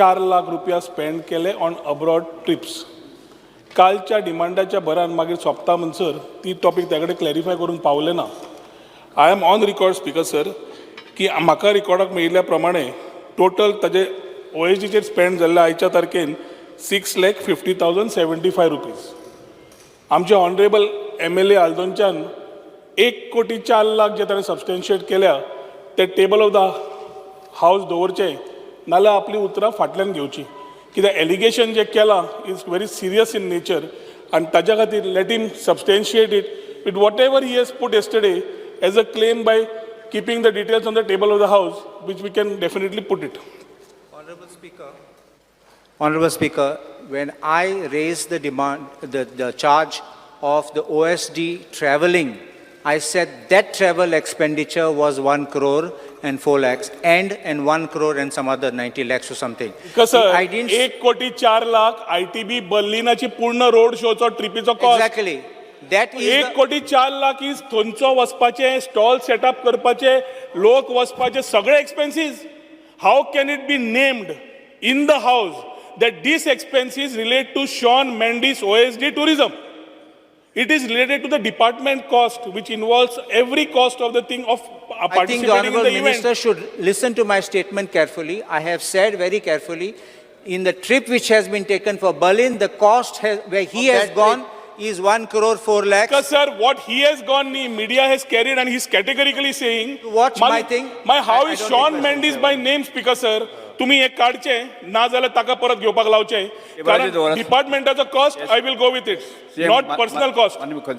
4 लाख रुपया स्पेंड केले on abroad trips. कालच्या डिमांडाच्या भरान मागीर सोंपता म्हणसर ती टॉपीक त्या कडेन क्लॅरिफाय करूंक पावले ना. I am on record, Speaker sir, की म्हाका रिकॉर्डाक मेळिल्ल्या प्रमाणे टोटल ताजे ओएसडीचेर स्पेंड जाल्ले आयच्या तारखेन ₹6,50,075. आमचे ऑनरेबल एमएलए आल्दोनच्यान 1 कोटी 4 लाख जे ताणें सबस्टेन्शिएट केल्या ते टेबल ऑफ the house दवरचे, नाल्यार आपली उतरां फाटल्यान घेवची, कित्याक एलिगेशन जें केलां is very serious in nature आनी ताज्या खातीर let him substantiate it with whatever he has put yesterday as a claim by keeping the details on the table of the house, which we can definitely put it. Honorable Speaker. Honorable Speaker, when I raised the demand, the charge of the OSD traveling, I said that travel expenditure was 1 crore and 4 lakhs and 1 crore and some other 90 lakhs or something. कसं I didn't. 1 कोटी 4 lakh ITB बर्लिनाची पूर्ण road शोचो ट्रिपीचो cost. Exactly. That is एक the, कोटी चार lakh is थंयचो वचपाचे, stall setup करपाचे, लोक वचपाचे, सगळे expenses. How can it be named in the house that these expenses relate to Sean Mendes OSD tourism? It is related to the department cost, which involves every cost of the thing of I think the participating in Honorable the event. Minister should listen to my statement carefully. I have said very carefully, in the trip which has been taken for Berlin, the cost has, where he Of has that gone is 1 crore 4 lakhs. Because, sir, what he has gone, the media has carried, and he's categorically saying. Watch my thing. My how I is don't Sean request Mendes by name, Speaker sir? तुम्ही हे काढचे ना जाल्यार ताका परत घेवपाक लावचे, कारण दवरात. डिपार्टमेंटाचो cost I will go with it, not personal cost. माननीय मुख्यमंत्री.